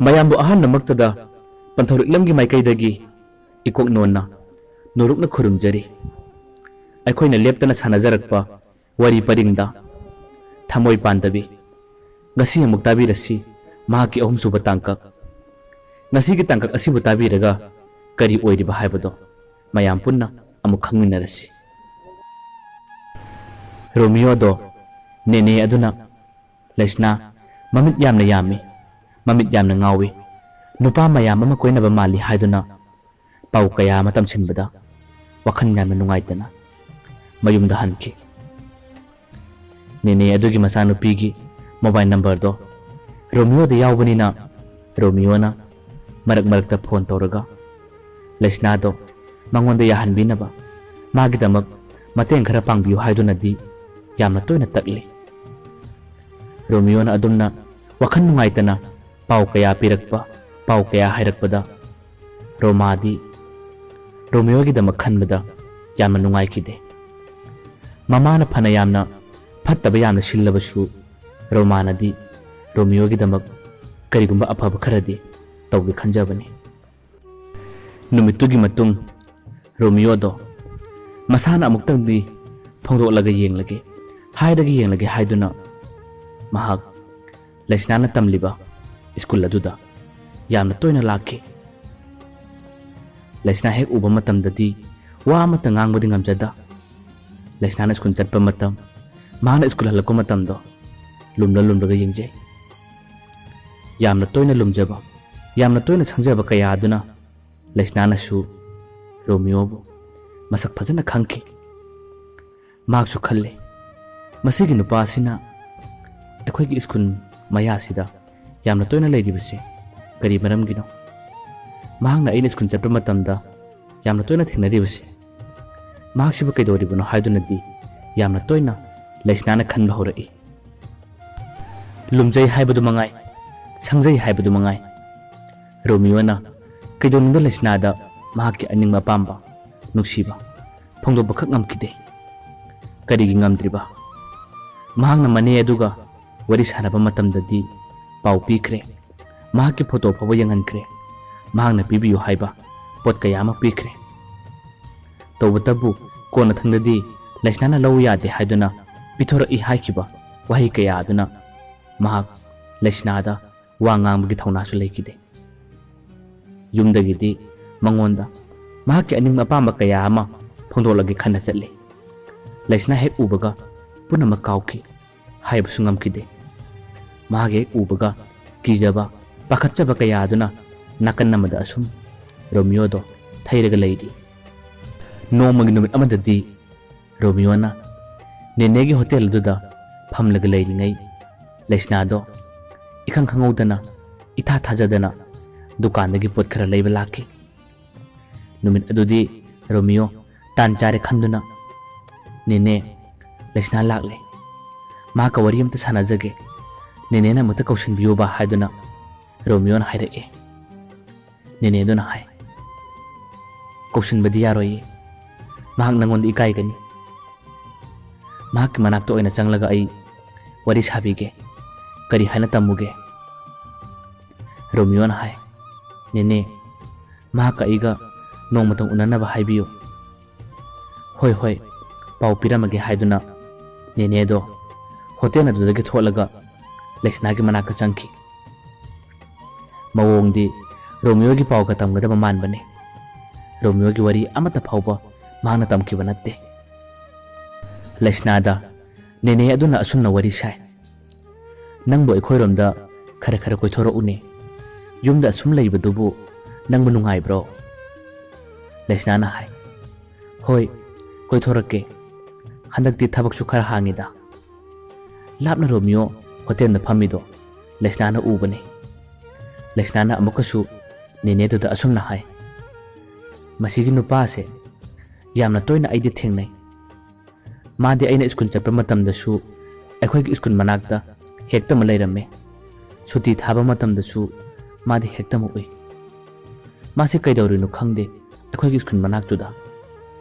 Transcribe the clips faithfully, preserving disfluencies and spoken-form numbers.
ꯃꯌꯥꯝꯕꯨ ꯑꯍꯥꯟꯕꯃꯛꯇꯗ ꯄꯟꯊꯧꯔꯤꯛꯂꯝꯒꯤ ꯃꯥꯏꯀꯩꯗꯒꯤ ꯏꯀꯣꯛ ꯅꯣꯟꯅ ꯅꯣꯔꯨꯛꯅ ꯈꯨꯔꯨꯝꯖꯔꯤ꯫ ꯑꯩꯈꯣꯏꯅ ꯂꯦꯞꯇꯅ ꯁꯥꯟꯅꯖꯔꯛꯄ ꯋꯥꯔꯤ ꯄꯔꯤꯡꯗ ꯊꯃꯣꯏ ꯄꯥꯟꯗꯕꯤ ꯉꯁꯤ ꯑꯃꯨꯛ ꯇꯥꯕꯤꯔꯁꯤ ꯃꯍꯥꯛꯀꯤ ꯑꯍꯨꯝꯁꯨꯕ ꯇꯥꯡꯀꯛ꯫ ꯉꯁꯤꯒꯤ ꯇꯥꯡꯀꯛ ꯑꯁꯤꯕꯨ ꯇꯥꯕꯤꯔꯒ ꯀꯔꯤ ꯑꯣꯏꯔꯤꯕ ꯍꯥꯏꯕꯗꯣ ꯃꯌꯥꯝ ꯄꯨꯟꯅ ꯑꯃꯨꯛ ꯈꯪꯃꯤꯟꯅꯔꯁꯤ꯫ ꯔꯣꯃꯤꯌꯣꯗꯣ ꯅꯦꯅꯦ ꯑꯗꯨꯅ ꯂꯩꯁꯅꯥ ꯃꯃꯤꯠ ꯌꯥꯝꯅ ꯌꯥꯝꯃꯤ, ꯃꯃꯤꯠ ꯌꯥꯝꯅ ꯉꯥꯎꯏ, ꯅꯨꯄꯥ ꯃꯌꯥꯝ ꯑꯃ ꯀꯣꯏꯅꯕ ꯃꯥꯜꯂꯤ ꯍꯥꯏꯗꯨꯅ ꯄꯥꯎ ꯀꯌꯥ ꯑꯃ ꯇꯝꯁꯤꯟꯕꯗ ꯋꯥꯈꯜ ꯌꯥꯝꯅ ꯅꯨꯡꯉꯥꯏꯇꯅ ꯃꯌꯨꯝꯗ ꯍꯟꯈꯤ꯫ ꯅꯦꯅꯦ ꯑꯗꯨꯒꯤ ꯃꯆꯥꯅꯨꯄꯤꯒꯤ ꯃꯣꯕꯥꯏꯜ ꯅꯝꯕꯔꯗꯣ ꯔꯣꯃꯤꯌꯣꯗ ꯌꯥꯎꯕꯅꯤꯅ ꯔꯣꯃꯤꯌꯣꯅ ꯃꯔꯛ ꯃꯔꯛꯇ ꯐꯣꯟ ꯇꯧꯔꯒ ꯂꯩꯁꯅꯥꯗꯣ ꯃꯉꯣꯟꯗ ꯌꯥꯍꯟꯕꯤꯅꯕ ꯃꯥꯒꯤꯗꯃꯛ ꯃꯇꯦꯡ ꯈꯔ ꯄꯥꯡꯕꯤꯌꯨ ꯍꯥꯏꯗꯨꯅꯗꯤ ꯌꯥꯝꯅ ꯇꯣꯏꯅ ꯇꯛꯂꯤ꯫ ꯔꯣꯃꯤꯌꯣꯅ ꯑꯗꯨꯝꯅ ꯋꯥꯈꯜ ꯅꯨꯡꯉꯥꯏꯇꯅ ꯄꯥꯎ ꯀꯌꯥ ꯄꯤꯔꯛꯄ, ꯄꯥꯎ ꯀꯌꯥ ꯍꯥꯏꯔꯛꯄꯗ ꯔꯣꯃꯥꯗꯤ ꯔꯣꯃꯤꯌꯣꯒꯤꯗꯃꯛ ꯈꯟꯕꯗ ꯌꯥꯝꯅ ꯅꯨꯡꯉꯥꯏꯈꯤꯗꯦ꯫ ꯃꯃꯥꯅ ꯐꯅ ꯌꯥꯝꯅ ꯐꯠꯇꯕ ꯌꯥꯝꯅ ꯁꯤꯜꯂꯕꯁꯨ ꯔꯣꯃꯥꯅꯗꯤ ꯔꯣꯃꯤꯌꯣꯒꯤꯗꯃꯛ ꯀꯔꯤꯒꯨꯝꯕ ꯑꯐꯕ ꯈꯔꯗꯤ ꯇꯧꯒꯦ ꯈꯟꯖꯕꯅꯤ꯫ ꯅꯨꯃꯤꯠꯇꯨꯒꯤ ꯃꯇꯨꯡ ꯔꯣꯃꯤꯌꯣꯗꯣ ꯃꯁꯥꯅ ꯑꯃꯨꯛꯇꯪꯗꯤ ꯐꯣꯡꯗꯣꯛꯂꯒ ꯌꯦꯡꯂꯒꯦ, ꯍꯥꯏꯔꯒ ꯌꯦꯡꯂꯒꯦ ꯍꯥꯏꯗꯨꯅ ꯃꯍꯥꯛ ꯂꯩꯁꯅꯥꯅ ꯇꯝꯂꯤꯕ ꯁ꯭ꯀꯨꯜ ꯑꯗꯨꯗ ꯌꯥꯝꯅ ꯇꯣꯏꯅ ꯂꯥꯛꯈꯤ꯫ ꯂꯩꯁꯅꯥ ꯍꯦꯛ ꯎꯕ ꯃꯇꯝꯗꯗꯤ ꯋꯥ ꯑꯃꯠꯇ ꯉꯥꯡꯕꯗꯤ ꯉꯝꯖꯗ꯫ ꯂꯩꯁꯅꯥꯅ ꯁ꯭ꯀꯨꯜ ꯆꯠꯄ ꯃꯇꯝ, ꯃꯍꯥꯛꯅ ꯁ꯭ꯀꯨꯜ ꯍꯜꯂꯛꯄ ꯃꯇꯝꯗꯣ ꯂꯨꯝꯂ ꯂꯨꯝꯂꯒ ꯌꯦꯡꯖꯩ꯫ ꯌꯥꯝꯅ ꯇꯣꯏꯅ ꯂꯨꯝꯖꯕ, ꯌꯥꯝꯅ ꯇꯣꯏꯅ ꯁꯪꯖꯕ ꯀꯌꯥ ꯑꯗꯨꯅ ꯂꯩꯁꯅꯥꯅꯁꯨ ꯔꯣꯃꯤꯌꯣꯕꯨ ꯃꯁꯛ ꯐꯖꯅ ꯈꯪꯈꯤ꯫ ꯃꯍꯥꯛꯁꯨ ꯈꯜꯂꯤ, "ꯃꯁꯤꯒꯤ ꯅꯨꯄꯥ ꯑꯁꯤꯅ ꯑꯩꯈꯣꯏꯒꯤ ꯁ꯭ꯀꯨꯜ ꯃꯌꯥꯁꯤꯗ ꯌꯥꯝꯅ ꯇꯣꯏꯅ ꯂꯩꯔꯤꯕꯁꯤ ꯀꯔꯤ ꯃꯔꯝꯒꯤꯅꯣ? ꯃꯍꯥꯛꯅ ꯑꯩꯅ ꯁ꯭ꯀꯨꯜ ꯆꯠꯄ ꯃꯇꯝꯗ ꯌꯥꯝꯅ ꯇꯣꯏꯅ ꯊꯦꯡꯅꯔꯤꯕꯁꯤ ꯃꯍꯥꯛꯁꯤꯕꯨ ꯀꯩꯗꯧꯔꯤꯕꯅꯣ?" ꯍꯥꯏꯗꯨꯅꯗꯤ ꯌꯥꯝꯅ ꯇꯣꯏꯅ ꯂꯩꯁꯅꯥꯅ ꯈꯟꯕ ꯍꯧꯔꯛꯏ꯫ ꯂꯨꯝꯖꯩ ꯍꯥꯏꯕꯗꯨ ꯃꯉꯥꯏ, ꯁꯪꯖꯩ ꯍꯥꯏꯕꯗꯨ ꯃꯉꯥꯏ, ꯔꯣꯃꯤꯌꯣꯅ ꯀꯩꯗꯧꯅꯨꯡꯗ ꯂꯩꯁꯅꯥꯗ ꯃꯍꯥꯛꯀꯤ ꯑꯅꯤꯡꯕ ꯑꯄꯥꯝꯕ, ꯅꯨꯡꯁꯤꯕ ꯐꯣꯡꯗꯣꯛꯄꯈꯛ ꯉꯝꯈꯤꯗꯦ꯫ ꯀꯔꯤꯒꯤ ꯉꯝꯗ꯭ꯔꯤꯕ? ꯃꯍꯥꯛꯅ ꯃꯅꯦ ꯑꯗꯨꯒ ꯋꯥꯔꯤ ꯁꯥꯟꯅꯕ ꯃꯇꯝꯗꯗꯤ ꯄꯥꯎ ꯄꯤꯈ꯭ꯔꯦ, ꯃꯍꯥꯛꯀꯤ ꯐꯣꯇꯣ ꯐꯥꯎꯕ ꯌꯦꯡꯍꯟꯈ꯭ꯔꯦ꯫ ꯃꯍꯥꯛꯅ ꯄꯤꯕꯤꯌꯨ ꯍꯥꯏꯕ ꯄꯣꯠ ꯀꯌꯥ ꯑꯃ ꯄꯤꯈ꯭ꯔꯦ꯫ ꯇꯧꯕꯇꯕꯨ ꯀꯣꯟꯅꯊꯪꯗꯗꯤ ꯂꯩꯁꯅꯥꯅ ꯂꯧ ꯌꯥꯗꯦ ꯍꯥꯏꯗꯨꯅ ꯄꯤꯊꯣꯔꯛꯏ ꯍꯥꯏꯈꯤꯕ ꯋꯥꯍꯩ ꯀꯌꯥ ꯑꯗꯨꯅ ꯃꯍꯥꯛ ꯂꯩꯁꯅꯥꯗ ꯋꯥ ꯉꯥꯡꯕꯒꯤ ꯊꯧꯅꯥꯁꯨ ꯂꯩꯈꯤꯗꯦ꯫ ꯌꯨꯝꯗꯒꯤꯗꯤ ꯃꯉꯣꯟꯗ ꯃꯍꯥꯛꯀꯤ ꯑꯅꯤꯡꯕ ꯑꯄꯥꯝꯕ ꯀꯌꯥ ꯑꯃ ꯐꯣꯡꯗꯣꯛꯂꯒꯦ ꯈꯟꯅ ꯆꯠꯂꯤ꯫ ꯂꯩꯁꯅꯥ ꯍꯦꯛ ꯎꯕꯒ ꯄꯨꯝꯅꯃꯛ ꯀꯥꯎꯈꯤ꯫ ꯍꯥꯏꯕꯁꯨ ꯉꯝꯈꯤꯗꯦ꯫ ꯃꯍꯥꯛ ꯍꯦꯛ ꯎꯕꯒ ꯀꯤꯖꯕ, ꯄꯥꯈꯠꯆꯕ ꯀꯌꯥ ꯑꯗꯨꯅ ꯅꯥꯀꯟ ꯑꯃꯗ ꯑꯁꯨꯝ ꯔꯣꯃꯤꯌꯣꯗꯣ ꯊꯩꯔꯒ ꯂꯩꯔꯤ꯫ ꯅꯣꯡꯃꯒꯤ ꯅꯨꯃꯤꯠ ꯑꯃꯗꯗꯤ ꯔꯣꯃꯤꯌꯣꯅ ꯅꯦꯅꯦꯒꯤ ꯍꯣꯇꯦꯜ ꯑꯗꯨꯗ ꯐꯝꯂꯒ ꯂꯩꯔꯤꯉꯩ ꯂꯩꯁꯅꯥꯗꯣ ꯏꯈꯪ ꯈꯪꯍꯧꯗꯅ, ꯏꯊꯥ ꯊꯥꯖꯗꯅ ꯗꯨꯀꯥꯟꯗꯒꯤ ꯄꯣꯠ ꯈꯔ ꯂꯩꯕ ꯂꯥꯛꯈꯤ꯫ ꯅꯨꯃꯤꯠ ꯑꯗꯨꯗꯤ ꯔꯣꯃꯤꯌꯣ ꯇꯥꯟ ꯆꯥꯔꯦ ꯈꯟꯗꯨꯅ, "ꯅꯦꯅꯦ, ꯂꯩꯁꯅꯥ ꯂꯥꯛꯂꯦ꯫ ꯃꯍꯥꯛꯀ ꯋꯥꯔꯤ ꯑꯝꯇ ꯁꯥꯟꯅꯖꯒꯦ꯫ ꯅꯦꯅꯦꯅ ꯑꯃꯨꯛꯇ ꯀꯧꯁꯤꯟꯕꯤꯌꯨꯕ" ꯍꯥꯏꯗꯨꯅ ꯔꯣꯃꯤꯌꯣꯅ ꯍꯥꯏꯔꯛꯑꯦ꯫ ꯅꯦꯅꯦꯗꯨꯅ ꯍꯥꯏ, "ꯀꯧꯁꯤꯟꯕꯗꯤ ꯌꯥꯔꯣꯏꯌꯦ꯫ ꯃꯍꯥꯛ ꯅꯪꯉꯣꯟꯗ ꯏꯀꯥꯏꯒꯅꯤ꯫ ꯃꯍꯥꯛꯀꯤ ꯃꯅꯥꯛꯇ ꯑꯣꯏꯅ ꯆꯪꯂꯒ ꯑꯩ ꯋꯥꯔꯤ ꯁꯥꯕꯤꯒꯦ꯫ ꯀꯔꯤ ꯍꯥꯏꯅ ꯇꯝꯃꯨꯒꯦ?" ꯔꯣꯃꯤꯌꯣꯅ ꯍꯥꯏ, "ꯅꯦꯅꯦ, ꯃꯍꯥꯛꯀ ꯑꯩꯒ ꯅꯣꯡꯃꯇꯪ ꯎꯅꯅꯕ ꯍꯥꯏꯕꯤꯌꯨ"꯫ "ꯍꯣꯏ, ꯍꯣꯏ, ꯄꯥꯎ ꯄꯤꯔꯝꯃꯒꯦ" ꯍꯥꯏꯗꯨꯅ ꯅꯦꯅꯦꯗꯣ ꯍꯣꯇꯦꯜ ꯑꯗꯨꯗꯒꯤ ꯊꯣꯛꯂꯒ ꯂꯩꯁꯅꯥꯒꯤ ꯃꯅꯥꯛꯇ ꯆꯪꯈꯤ꯫ ꯃꯑꯣꯡꯗꯤ ꯔꯣꯃꯤꯌꯣꯒꯤ ꯄꯥꯎꯒ ꯇꯝꯒꯗꯕ ꯃꯥꯟꯕꯅꯤ꯫ ꯔꯣꯃꯤꯌꯣꯒꯤ ꯋꯥꯔꯤ ꯑꯃꯠꯇ ꯐꯥꯎꯕ ꯃꯍꯥꯛꯅ ꯇꯝꯈꯤꯕ ꯅꯠꯇꯦ꯫ ꯂꯩꯁꯅꯥꯗ ꯅꯦꯅꯦ ꯑꯗꯨꯅ ꯑꯁꯨꯝꯅ ꯋꯥꯔꯤ ꯁꯥꯏ, "ꯅꯪꯕꯨ ꯑꯩꯈꯣꯏꯔꯣꯝꯗ ꯈꯔ ꯈꯔ ꯀꯣꯏꯊꯣꯔꯛꯎꯅꯦ꯫ ꯌꯨꯝꯗ ꯑꯁꯨꯝ ꯂꯩꯕꯗꯨꯕꯨ ꯅꯪꯕꯨ ꯅꯨꯡꯉꯥꯏꯕ꯭ꯔꯣ?" ꯂꯩꯁꯅꯥꯅ ꯍꯥꯏ, "ꯍꯣꯏ, ꯀꯣꯏꯊꯣꯔꯛꯀꯦ꯫ ꯍꯟꯗꯛꯇꯤ ꯊꯕꯛꯁꯨ ꯈꯔ ꯍꯥꯡꯉꯤꯗ"꯫ ꯂꯥꯞꯅ ꯔꯣꯃꯤꯌꯣ ꯍꯣꯇꯦꯜꯗ ꯐꯝꯃꯤꯗꯣ ꯂꯩꯁꯅꯥꯅ ꯎꯕꯅꯤ꯫ ꯂꯩꯁꯅꯥꯅ ꯑꯃꯨꯛꯀꯁꯨ ꯅꯦꯅꯦꯗꯨꯗ ꯑꯁꯨꯝꯅ ꯍꯥꯏ, "ꯃꯁꯤꯒꯤ ꯅꯨꯄꯥꯁꯦ ꯌꯥꯝꯅ ꯇꯣꯏꯅ ꯑꯩꯗꯤ ꯊꯦꯡꯅꯩ꯫ ꯃꯥꯗꯤ ꯑꯩꯅ ꯁ꯭ꯀꯨꯜ ꯆꯠꯄ ꯃꯇꯝꯗꯁꯨ ꯑꯩꯈꯣꯏꯒꯤ ꯁ꯭ꯀꯨꯜ ꯃꯅꯥꯛꯇ ꯍꯦꯛꯇꯃꯛ ꯂꯩꯔꯝꯃꯦ꯫ ꯁꯨꯇꯤ ꯊꯥꯕ ꯃꯇꯝꯗꯁꯨ ꯃꯥꯗꯤ ꯍꯦꯛꯇꯃꯛ ꯎꯏ꯫ ꯃꯥꯁꯤ ꯀꯩꯗꯧꯔꯤꯅꯣ ꯈꯪꯗꯦ ꯑꯩꯈꯣꯏꯒꯤ ꯁ꯭ꯀꯨꯜ ꯃꯅꯥꯛꯇꯨꯗ"꯫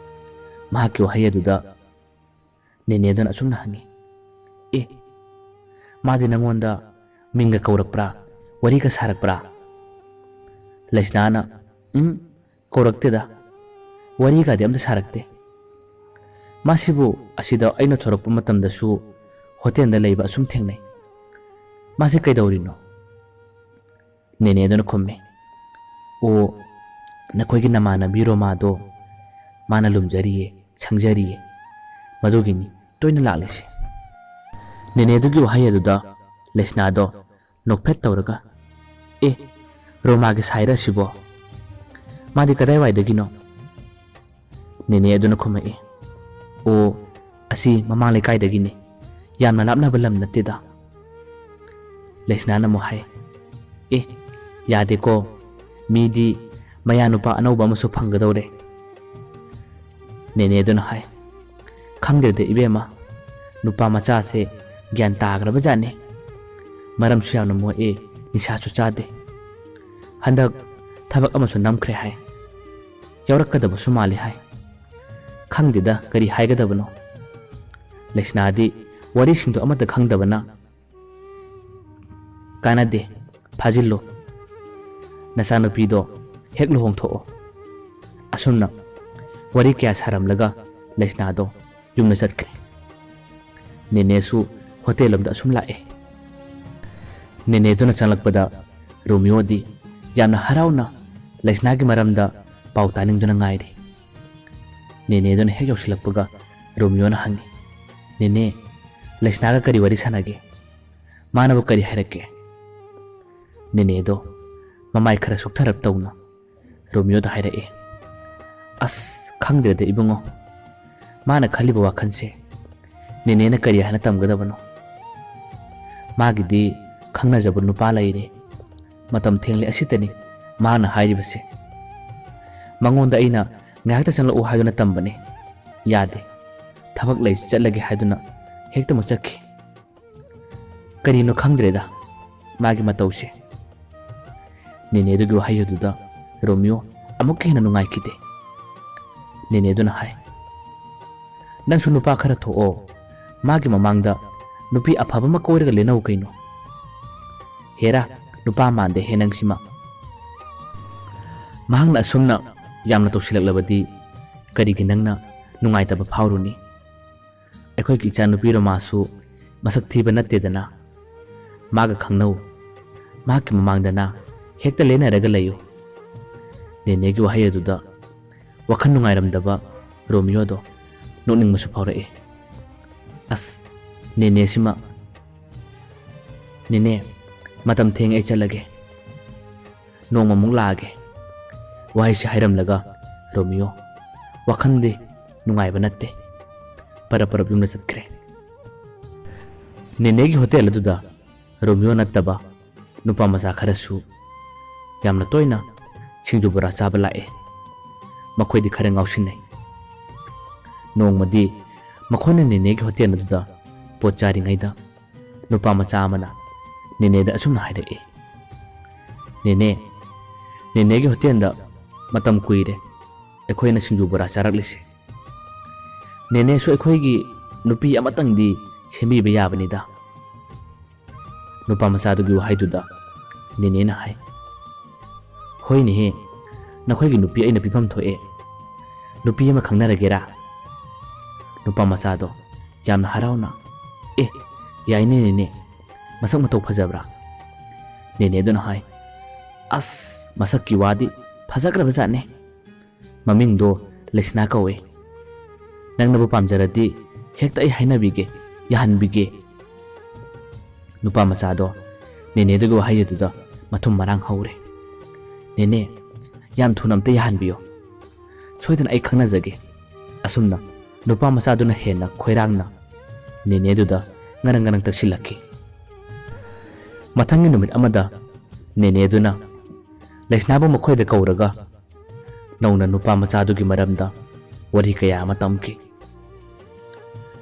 ꯃꯍꯥꯛꯀꯤ ꯋꯥꯍꯩ ꯑꯗꯨꯗ ꯅꯦꯅꯦꯗꯨꯅ ꯑꯁꯨꯝꯅ ꯍꯪꯉꯤ, "ꯑꯦ, ꯃꯥꯗꯤ ꯅꯪꯉꯣꯟꯗ ꯃꯤꯡꯒ ꯀꯧꯔꯛꯄ꯭ꯔꯥ? ꯋꯥꯔꯤꯒ ꯁꯥꯔꯛꯄ꯭ꯔꯥ? ꯂꯩꯁꯅꯥꯅ, "ꯎꯝ, ꯀꯧꯔꯛꯇꯦꯗ꯫ ꯋꯥꯔꯤꯒꯗꯤ ꯑꯝꯇ ꯁꯥꯔꯛꯇꯦ꯫ ꯃꯥꯁꯤꯕꯨ ꯑꯁꯤꯗ ꯑꯩꯅ ꯊꯣꯔꯛꯄ ꯃꯇꯝꯗꯁꯨ ꯍꯣꯇꯦꯜꯗ ꯂꯩꯕ ꯑꯁꯨꯝ ꯊꯦꯡꯅꯩ꯫ ꯃꯥꯁꯤ ꯀꯩꯗꯧꯔꯤꯅꯣ?" ꯅꯦꯅꯦꯗꯨꯅ ꯈꯨꯝꯃꯤ, "ꯑꯣ, ꯅꯈꯣꯏꯒꯤ ꯅꯃꯥꯟꯅꯕꯤ ꯔꯣꯃꯥꯗꯣ ꯃꯥꯅ ꯂꯨꯝꯖꯔꯤꯌꯦ, ꯁꯪꯖꯔꯤꯌꯦ, ꯃꯗꯨꯒꯤꯅꯤ ꯇꯣꯏꯅ ꯂꯥꯛꯂꯤꯁꯦ꯫" ꯅꯦꯅꯦꯗꯨꯒꯤ ꯋꯥꯍꯩ ꯑꯗꯨꯗ ꯂꯩꯁꯅꯥꯗꯣ ꯅꯣꯛꯐꯦꯠ ꯇꯧꯔꯒ, "ꯑꯦ, ꯔꯣꯃꯥꯒꯤ ꯁꯥꯏꯔ ꯑꯁꯤꯕꯣ? ꯃꯥꯗꯤ ꯀꯗꯥꯏꯋꯥꯏꯗꯒꯤꯅꯣ?" ꯅꯦꯅꯦ ꯑꯗꯨꯅ ꯈꯨꯝꯃꯛꯏ, "ꯑꯣ, ꯑꯁꯤ ꯃꯃꯥꯡ ꯂꯩꯀꯥꯏꯗꯒꯤꯅꯤ꯫ ꯌꯥꯝꯅ ꯂꯥꯞꯅꯕ ꯂꯝ ꯅꯠꯇꯦꯗ꯫" ꯂꯩꯁꯅꯥꯅ ꯑꯃꯨꯛ ꯍꯥꯏ, "ꯑꯦ, ꯌꯥꯗꯦꯀꯣ, ꯃꯤꯗꯤ ꯃꯌꯥ ꯅꯨꯄꯥ ꯑꯅꯧꯕ ꯑꯃꯁꯨ ꯐꯪꯒꯗꯧꯔꯦ꯫" ꯅꯦꯅꯦ ꯑꯗꯨꯅ ꯍꯥꯏ, "ꯈꯪꯗꯦꯗ ꯏꯕꯦꯝꯃ, ꯅꯨꯄꯥ ꯃꯆꯥꯁꯦ ꯒ꯭ꯌꯥꯟ ꯇꯥꯈ꯭ꯔꯕ ꯖꯥꯠꯅꯤ꯫ ꯃꯔꯝꯁꯨ ꯌꯥꯝꯅ ꯃꯣꯛꯑꯦ, ꯅꯤꯁꯥꯁꯨ ꯆꯥꯗꯦ꯫ ꯍꯟꯗꯛ ꯊꯕꯛ ꯑꯃꯁꯨ ꯅꯝꯈ꯭ꯔꯦ ꯍꯥꯏ꯫ ꯌꯥꯎꯔꯛꯀꯗꯕꯁꯨ ꯃꯥꯜꯂꯤ ꯍꯥꯏ꯫ ꯈꯪꯗꯦꯗ ꯀꯔꯤ ꯍꯥꯏꯒꯗꯕꯅꯣ꯫" ꯂꯩꯁꯅꯥꯗꯤ ꯋꯥꯔꯤꯁꯤꯡꯗꯣ ꯑꯃꯠꯇ ꯈꯪꯗꯕꯅ, "ꯀꯥꯟꯅꯗꯦ, ꯐꯥꯖꯤꯜꯂꯨ꯫ ꯅꯆꯥꯅꯨꯄꯤꯗꯣ ꯍꯦꯛ ꯂꯨꯍꯣꯡꯊꯣꯛꯑꯣ꯫" ꯑꯁꯨꯝꯅ ꯋꯥꯔꯤ ꯀꯌꯥ ꯁꯥꯔꯝꯂꯒ ꯂꯩꯁꯅꯥꯗꯣ ꯌꯨꯝꯗ ꯆꯠꯈ꯭ꯔꯦ꯫ ꯅꯦꯅꯦꯁꯨ ꯍꯣꯇꯦꯜ ꯂꯣꯝꯗ ꯑꯁꯨꯝ ꯂꯥꯛꯑꯦ꯫ ꯅꯦꯅꯦꯗꯨꯅ ꯆꯪꯂꯛꯄꯗ ꯔꯣꯃꯤꯌꯣꯗꯤ ꯌꯥꯝꯅ ꯍꯔꯥꯎꯅ ꯂꯩꯁꯅꯥꯒꯤ ꯃꯔꯝꯗ ꯄꯥꯎ ꯇꯥꯅꯤꯡꯗꯨꯅ ꯉꯥꯏꯔꯤ꯫ ꯅꯦꯅꯦꯗꯨꯅ ꯍꯦꯛ ꯌꯧꯁꯤꯜꯂꯛꯄꯒ ꯔꯣꯃꯤꯌꯣꯅ ꯍꯪꯉꯤ, "ꯅꯦꯅꯦ, ꯂꯩꯁꯅꯥꯒ ꯀꯔꯤ ꯋꯥꯔꯤ ꯁꯥꯟꯅꯒꯦ? ꯃꯥꯅꯕꯨ ꯀꯔꯤ ꯍꯥꯏꯔꯛꯀꯦ?" ꯅꯦꯅꯦꯗꯣ ꯃꯃꯥꯏ ꯈꯔ ꯁꯨꯛꯊꯔꯞ ꯇꯧꯅ ꯔꯣꯃꯤꯌꯣꯗ ꯍꯥꯏꯔꯛꯏ, "ꯑꯁ, ꯈꯪꯗ꯭ꯔꯦꯗ ꯏꯕꯨꯡꯉꯣ꯫ ꯃꯥꯅ ꯈꯜꯂꯤꯕ ꯋꯥꯈꯜꯁꯦ ꯅꯦꯅꯦꯅ ꯀꯔꯤ ꯍꯥꯏꯅ ꯇꯝꯒꯗꯕꯅꯣ? ꯃꯥꯒꯤꯗꯤ ꯈꯪꯅꯖꯕ ꯅꯨꯄꯥ ꯂꯩꯔꯦ꯫ ꯃꯇꯝ ꯊꯦꯡꯂꯦ ꯑꯁꯤꯇꯅꯤ ꯃꯥꯅ ꯍꯥꯏꯔꯤꯕꯁꯦ꯫ ꯃꯉꯣꯟꯗ ꯑꯩꯅ ꯉꯥꯏꯍꯥꯛꯇ ꯆꯪꯂꯛꯎ ꯍꯥꯏꯗꯨꯅ ꯇꯝꯕꯅꯤ, ꯌꯥꯗꯦ꯫ ꯊꯕꯛ ꯂꯩ ꯆꯠꯂꯒꯦ ꯍꯥꯏꯗꯨꯅ ꯍꯦꯛꯇꯃꯛ ꯆꯠꯈꯤ꯫ ꯀꯔꯤꯅꯣ ꯈꯪꯗ꯭ꯔꯦꯗ ꯃꯥꯒꯤ ꯃꯇꯧꯁꯦ꯫" ꯅꯦꯅꯦꯗꯨꯒꯤ ꯋꯥꯍꯩ ꯑꯗꯨꯗ ꯔꯣꯃꯤꯌꯣ ꯑꯃꯨꯛꯀ ꯍꯦꯟꯅ ꯅꯨꯡꯉꯥꯏꯈꯤꯗꯦ꯫ ꯅꯦꯅꯦꯗꯨꯅ ꯍꯥꯏ, "ꯅꯪꯁꯨ ꯅꯨꯄꯥ ꯈꯔ ꯊꯣꯛꯑꯣ, ꯃꯥꯒꯤ ꯃꯃꯥꯡꯗ ꯅꯨꯄꯤ ꯑꯐꯕ ꯑꯃ ꯀꯣꯏꯔꯒ ꯂꯦꯟꯅꯧ ꯀꯩꯅꯣ꯫" "ꯍꯦꯔꯥ, ꯅꯨꯄꯥ ꯃꯥꯟꯗꯦꯍꯦ ꯅꯪꯁꯤꯃ꯫ ꯃꯍꯥꯛꯅ ꯑꯁꯨꯝꯅ ꯌꯥꯝꯅ ꯇꯧꯁꯤꯜꯂꯛꯂꯕꯗꯤ ꯀꯔꯤꯒꯤ ꯅꯪꯅ ꯅꯨꯡꯉꯥꯏꯇꯕ ꯐꯥꯎꯔꯨꯅꯤ? ꯑꯩꯈꯣꯏꯒꯤ ꯏꯆꯥꯅꯨꯄꯤ ꯔꯣꯃꯥꯁꯨ ꯃꯁꯛ ꯊꯤꯕ ꯅꯠꯇꯦꯗꯅ꯫ ꯃꯥꯒ ꯈꯪꯅꯧ꯫ ꯃꯍꯥꯛꯀꯤ ꯃꯃꯥꯡꯗꯅ ꯍꯦꯛꯇ ꯂꯦꯟꯅꯔꯒ ꯂꯩꯌꯨ꯫ ꯅꯦꯅꯦꯒꯤ ꯋꯥꯍꯩ ꯑꯗꯨꯗ ꯋꯥꯈꯜ ꯅꯨꯡꯉꯥꯏꯔꯝꯗꯕ ꯔꯣꯃꯤꯌꯣꯗꯣ ꯅꯣꯛꯅꯤꯡꯕꯁꯨ ꯐꯥꯎꯔꯛꯏ꯫ ꯑꯁ, ꯅꯦꯅꯦꯁꯤꯃ꯫ ꯅꯦꯅꯦ, ꯃꯇꯝ ꯊꯦꯡꯉꯦ, ꯑꯩ ꯆꯠꯂꯒꯦ꯫ ꯅꯣꯡꯃꯃꯨꯛ ꯂꯥꯛꯑꯒꯦ꯫ ꯋꯥꯍꯩꯁꯤ ꯍꯥꯏꯔꯝꯂꯒ ꯔꯣꯃꯤꯌꯣ ꯋꯥꯈꯜꯗꯤ ꯅꯨꯡꯉꯥꯏꯕ ꯅꯠꯇꯦ꯫ ꯄꯔꯞ ꯄꯔꯞ ꯌꯨꯝꯗ ꯆꯠꯈ꯭ꯔꯦ꯫ ꯅꯦꯅꯦꯒꯤ ꯍꯣꯇꯦꯜ ꯑꯗꯨꯗ ꯔꯣꯃꯤꯌꯣ ꯅꯠꯇꯕ ꯅꯨꯄꯥ ꯃꯆꯥ ꯈꯔꯁꯨ ꯌꯥꯝꯅ ꯇꯣꯏꯅ ꯁꯤꯡꯖꯨ ꯕꯣꯔꯥ ꯆꯥꯕ ꯂꯥꯛꯑꯦ꯫ ꯃꯈꯣꯏꯗꯤ ꯈꯔ ꯉꯥꯎꯁꯤꯟꯅꯩ꯫ ꯅꯣꯡꯃꯗꯤ ꯃꯈꯣꯏꯅ ꯅꯦꯅꯦꯒꯤ ꯍꯣꯇꯦꯜ ꯑꯗꯨꯗ ꯄꯣꯠ ꯆꯥꯔꯤꯉꯩꯗ ꯅꯨꯄꯥ ꯃꯆꯥ ꯑꯃꯅ ꯅꯦꯅꯦꯗ ꯑꯁꯨꯝꯅ ꯍꯥꯏꯔꯛꯏ, "ꯅꯦꯅꯦ, ꯅꯦꯅꯦꯒꯤ ꯍꯣꯇꯦꯜꯗ ꯃꯇꯝ ꯀꯨꯏꯔꯦ ꯑꯩꯈꯣꯏꯅ ꯁꯤꯡꯖꯨ ꯕꯣꯔꯥ ꯆꯥꯔꯛꯂꯤꯁꯦ꯫ ꯅꯦꯅꯦꯁꯨ ꯑꯩꯈꯣꯏꯒꯤ ꯅꯨꯄꯤ ꯑꯃꯇꯪꯗꯤ ꯁꯦꯝꯕꯤꯕ ꯌꯥꯕꯅꯤꯗ"꯫ ꯅꯨꯄꯥ ꯃꯆꯥꯗꯨꯒꯤ ꯋꯥꯍꯩꯗꯨꯗ ꯅꯦꯅꯦꯅ ꯍꯥꯏ, "ꯍꯣꯏꯅꯦꯍꯦ, ꯅꯈꯣꯏꯒꯤ ꯅꯨꯄꯤ ꯑꯩꯅ ꯄꯤꯐꯝ ꯊꯣꯛꯑꯦ꯫ ꯅꯨꯄꯤ ꯑꯃ ꯈꯪꯅꯔꯒꯦꯔꯥ?" ꯅꯨꯄꯥ ꯃꯆꯥꯗꯣ ꯌꯥꯝꯅ ꯍꯔꯥꯎꯅ, "ꯑꯦ, ꯌꯥꯏꯅꯦ ꯅꯦꯅꯦ, ꯃꯁꯛ ꯃꯇꯧ ꯐꯖꯕ꯭ꯔꯥ?" ꯅꯦꯅꯦꯗꯨꯅ ꯍꯥꯏ, "ꯑꯁ, ꯃꯁꯛꯀꯤ ꯋꯥꯗꯤ ꯐꯖꯈ꯭ꯔꯕ ꯖꯥꯠꯅꯦ꯫ ꯃꯃꯤꯡꯗꯣ ꯂꯩꯁꯅꯥ ꯀꯧꯋꯦ꯫ ꯅꯪꯅꯕꯨ ꯄꯥꯝꯖꯔꯗꯤ ꯍꯦꯛꯇ ꯑꯩ ꯍꯥꯏꯅꯕꯤꯒꯦ, ꯌꯥꯍꯟꯕꯤꯒꯦ"꯫ ꯅꯨꯄꯥ ꯃꯆꯥꯗꯣ ꯅꯦꯅꯦꯗꯨꯒꯤ ꯋꯥꯍꯩ ꯑꯗꯨꯗ ꯃꯊꯨꯝ ꯃꯔꯥꯡ ꯍꯧꯔꯦ꯫ "ꯅꯦꯅꯦ, ꯌꯥꯝ ꯊꯨꯅ ꯑꯝꯇ ꯌꯥꯍꯟꯕꯤꯌꯣ꯫ ꯁꯣꯏꯗꯅ ꯑꯩ ꯈꯪꯅꯖꯒꯦ"꯫ ꯑꯁꯨꯝꯅ ꯅꯨꯄꯥ ꯃꯆꯥꯗꯨꯅ ꯍꯦꯟꯅ ꯈꯣꯏꯔꯥꯡꯅ ꯅꯦꯅꯦꯗꯨꯗ ꯉꯔꯪ ꯉꯔꯪ ꯇꯛꯁꯤꯜꯂꯛꯈꯤ꯫ ꯃꯊꯪꯒꯤ ꯅꯨꯃꯤꯠ ꯑꯃꯗ ꯅꯦꯅꯦꯗꯨꯅ ꯂꯩꯁꯅꯥꯕꯨ ꯃꯈꯣꯏꯗ ꯀꯧꯔꯒ ꯅꯧꯅ ꯅꯨꯄꯥ ꯃꯆꯥꯗꯨꯒꯤ ꯃꯔꯝꯗ ꯋꯥꯔꯤ ꯀꯌꯥ ꯑꯃ ꯇꯝꯈꯤ꯫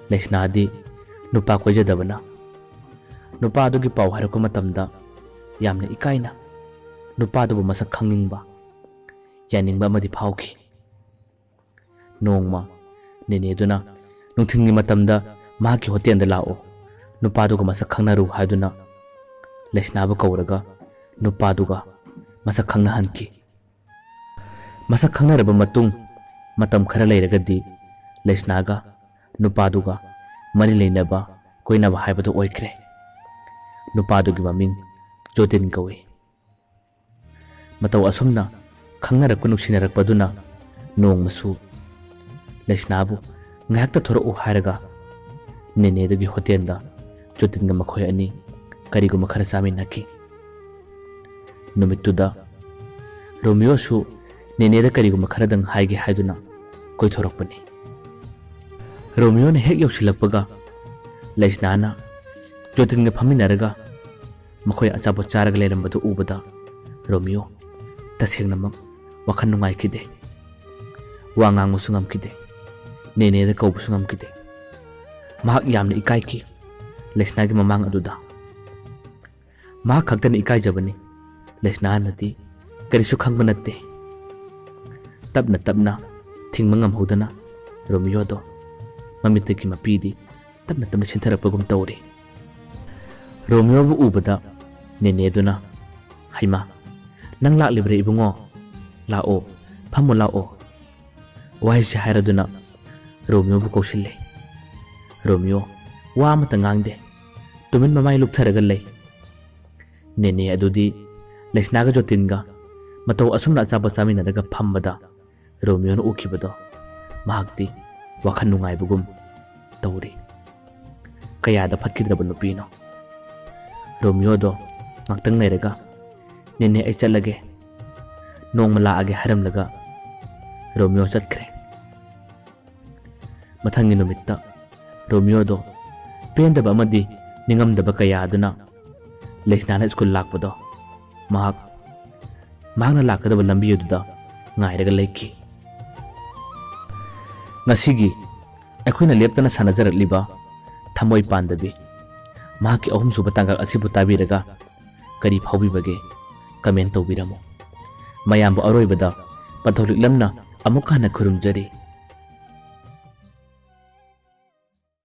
ꯂꯩꯁꯅꯥꯗꯤ ꯅꯨꯄꯥ ꯀꯣꯏꯖꯗꯕꯅ ꯅꯨꯄꯥꯗꯨꯒꯤ ꯄꯥꯎ ꯍꯥꯏꯔꯛꯄ ꯃꯇꯝꯗ ꯌꯥꯝꯅ ꯏꯀꯥꯏꯅ ꯅꯨꯄꯥꯗꯨꯕꯨ ꯃꯁꯛ ꯈꯪꯅꯤꯡꯕ, ꯌꯥꯅꯤꯡꯕ ꯑꯃꯗꯤ ꯐꯥꯎꯈꯤ꯫ ꯅꯣꯡꯃ ꯅꯦꯅꯦꯗꯨꯅ ꯅꯨꯡꯊꯤꯜꯒꯤ ꯃꯇꯝꯗ ꯃꯍꯥꯛꯀꯤ ꯍꯣꯇꯦꯜꯗ ꯂꯥꯛꯑꯣ, ꯅꯨꯄꯥꯗꯨꯒ ꯃꯁꯛ ꯈꯪꯅꯔꯨ ꯍꯥꯏꯗꯨꯅ ꯂꯩꯁꯅꯥꯕꯨ ꯀꯧꯔꯒ ꯅꯨꯄꯥꯗꯨꯒ ꯃꯁꯛ ꯈꯪꯅꯍꯟꯈꯤ꯫ ꯃꯁꯛ ꯈꯪꯅꯔꯕ ꯃꯇꯨꯡ ꯃꯇꯝ ꯈꯔ ꯂꯩꯔꯒꯗꯤ ꯂꯩꯁꯅꯥꯒ ꯅꯨꯄꯥꯗꯨꯒ ꯃꯔꯤ ꯂꯩꯅꯕ, ꯀꯣꯏꯅꯕ ꯍꯥꯏꯕꯗꯨ ꯑꯣꯏꯈ꯭ꯔꯦ꯫ ꯅꯨꯄꯥꯗꯨꯒꯤ ꯃꯃꯤꯡ ꯖꯣꯇꯤꯟ ꯀꯧꯏ꯫ ꯃꯇꯧ ꯑꯁꯨꯝꯅ ꯈꯪꯅꯔꯛꯄ ꯅꯨꯡꯁꯤꯅꯔꯛꯄꯗꯨꯅ ꯅꯣꯡꯃꯁꯨ ꯂꯩꯁꯅꯥꯕꯨ ꯉꯥꯏꯍꯥꯛꯇ ꯊꯣꯔꯛꯎ ꯍꯥꯏꯔꯒ ꯅꯦꯅꯦꯗꯨꯒꯤ ꯍꯣꯇꯦꯜꯗ ꯖꯣꯇꯤꯟꯒ ꯃꯈꯣꯏ ꯑꯅꯤ ꯀꯔꯤꯒꯨꯝꯕ ꯈꯔ ꯆꯥꯃꯤꯟꯅꯈꯤ꯫ ꯅꯨꯃꯤꯠꯇꯨꯗ ꯔꯣꯃꯤꯌꯣꯁꯨ ꯅꯦꯅꯦꯗ ꯀꯔꯤꯒꯨꯝꯕ ꯈꯔꯗꯪ ꯍꯥꯏꯒꯦ ꯍꯥꯏꯗꯨꯅ ꯀꯣꯏꯊꯣꯔꯛꯄꯅꯤ꯫ ꯔꯣꯃꯤꯌꯣꯅ ꯍꯦꯛ ꯌꯧꯁꯤꯜꯂꯛꯄꯒ ꯂꯩꯁꯅꯥꯅ ꯖꯣꯇꯤꯟꯒ ꯐꯝꯃꯤꯟꯅꯔꯒ ꯃꯈꯣꯏ ꯑꯆꯥꯄꯣꯠ ꯆꯥꯔꯒ ꯂꯩꯔꯝꯕꯗꯨ ꯎꯕꯗ ꯔꯣꯃꯤꯌꯣ ꯇꯁꯦꯡꯅꯃꯛ ꯋꯥꯈꯜ ꯅꯨꯡꯉꯥꯏꯈꯤꯗꯦ꯫ ꯋꯥ ꯉꯥꯡꯕꯁꯨ ꯉꯝꯈꯤꯗꯦ꯫ ꯅꯦꯅꯦꯗ ꯀꯧꯕꯁꯨ ꯉꯝꯈꯤꯗꯦ꯫ ꯃꯍꯥꯛ ꯌꯥꯝꯅ ꯏꯀꯥꯏꯈꯤ ꯂꯩꯁꯅꯥꯒꯤ ꯃꯃꯥꯡ ꯑꯗꯨꯗ꯫ ꯃꯍꯥꯛ ꯈꯛꯇꯅ ꯏꯀꯥꯏꯖꯕꯅꯤ꯫ ꯂꯩꯁꯅꯥꯅꯗꯤ ꯀꯔꯤꯁꯨ ꯈꯪꯕ ꯅꯠꯇꯦ꯫ ꯇꯞꯅ ꯇꯞꯅ ꯊꯤꯡꯕ ꯉꯝꯍꯧꯗꯅ ꯔꯣꯃꯤꯌꯣꯗꯣ ꯃꯃꯤꯠꯇꯒꯤ ꯃꯄꯤꯗꯤ ꯇꯞꯅ ꯇꯞꯅ ꯁꯤꯟꯊꯔꯛꯄꯒꯨꯝ ꯇꯧꯔꯤ꯫ ꯔꯣꯃꯤꯌꯣꯕꯨ ꯎꯕꯗ ꯅꯦꯅꯦꯗꯨꯅ, "ꯍꯩꯃꯥ, ꯅꯪ ꯂꯥꯛꯂꯤꯕ꯭ꯔꯥ ꯏꯕꯨꯡꯉꯣ? ꯂꯥꯛꯑꯣ, ꯐꯝꯃꯨ ꯂꯥꯛꯑꯣ꯫ ꯋꯥꯍꯩꯁꯦ" ꯍꯥꯏꯔꯗꯨꯅ ꯔꯣꯃꯤꯌꯣꯕꯨ ꯀꯧꯁꯤꯜꯂꯦ꯫ ꯔꯣꯃꯤꯌꯣ ꯋꯥ ꯑꯃꯠꯇ ꯉꯥꯡꯗꯦ꯫ ꯇꯨꯃꯤꯟ ꯃꯃꯥꯏ ꯂꯨꯞꯊꯔꯒ ꯂꯩ꯫ ꯅꯦꯅꯦ ꯑꯗꯨꯗꯤ ꯂꯩꯁꯅꯥꯒ ꯖꯣꯇꯤꯟꯒ ꯃꯇꯧ ꯑꯁꯨꯝꯅ ꯑꯆꯥꯄꯣꯠ ꯆꯥꯃꯤꯟꯅꯔꯒ ꯐꯝꯕꯗ ꯔꯣꯃꯤꯌꯣꯅ ꯎꯈꯤꯕꯗꯣ ꯃꯍꯥꯛꯇꯤ ꯋꯥꯈꯜ ꯅꯨꯡꯉꯥꯏꯕꯒꯨꯝ ꯇꯧꯔꯤ꯫ ꯀꯌꯥꯗ ꯐꯠꯈꯤꯗ꯭ꯔꯕ ꯅꯨꯄꯤꯅꯣ꯫ ꯔꯣꯃꯤꯌꯣꯗꯣ ꯉꯥꯛꯇꯪ ꯂꯩꯔꯒ, "ꯅꯦꯅꯦ, ꯑꯩ ꯆꯠꯂꯒꯦ, ꯅꯣꯡꯃ ꯂꯥꯛꯑꯒꯦ" ꯍꯥꯏꯔꯝꯂꯒ ꯔꯣꯃꯤꯌꯣ ꯆꯠꯈ꯭ꯔꯦ꯫ ꯃꯊꯪꯒꯤ ꯅꯨꯃꯤꯠꯇ ꯔꯣꯃꯤꯌꯣꯗꯣ ꯄꯦꯟꯗꯕ ꯑꯃꯗꯤ ꯅꯤꯡꯉꯝꯗꯕ ꯀꯌꯥ ꯑꯗꯨꯅ ꯂꯩꯁꯅꯥꯅ ꯁ꯭ꯀꯨꯜ ꯂꯥꯛꯄꯗꯣ ꯃꯍꯥꯛ, ꯃꯍꯥꯛꯅ ꯂꯥꯛꯀꯗꯕ ꯂꯝꯕꯤ ꯑꯗꯨꯗ ꯉꯥꯏꯔꯒ ꯂꯩꯈꯤ꯫ ꯉꯁꯤꯒꯤ ꯑꯩꯈꯣꯏꯅ ꯂꯦꯞꯇꯅ ꯁꯥꯟꯅꯖꯔꯛꯂꯤꯕ ꯊꯃꯣꯏ ꯄꯥꯟꯗꯕꯤ ꯃꯍꯥꯛꯀꯤ ꯑꯍꯨꯝꯁꯨꯕ ꯇꯥꯡꯀꯛ ꯑꯁꯤꯕꯨ ꯇꯥꯕꯤꯔꯒ ꯀꯔꯤ ꯐꯥꯎꯕꯤꯕꯒꯦ? ꯀꯃꯦꯟ ꯇꯧꯕꯤꯔꯝꯃꯨ꯫ ꯃꯌꯥꯝꯕꯨ ꯑꯔꯣꯏꯕꯗ ꯄꯟꯊꯧ ꯂꯤꯛꯂꯝꯅ ꯑꯃꯨꯛ ꯍꯟꯅ ꯈꯨꯔꯨꯝꯖꯔꯤ꯫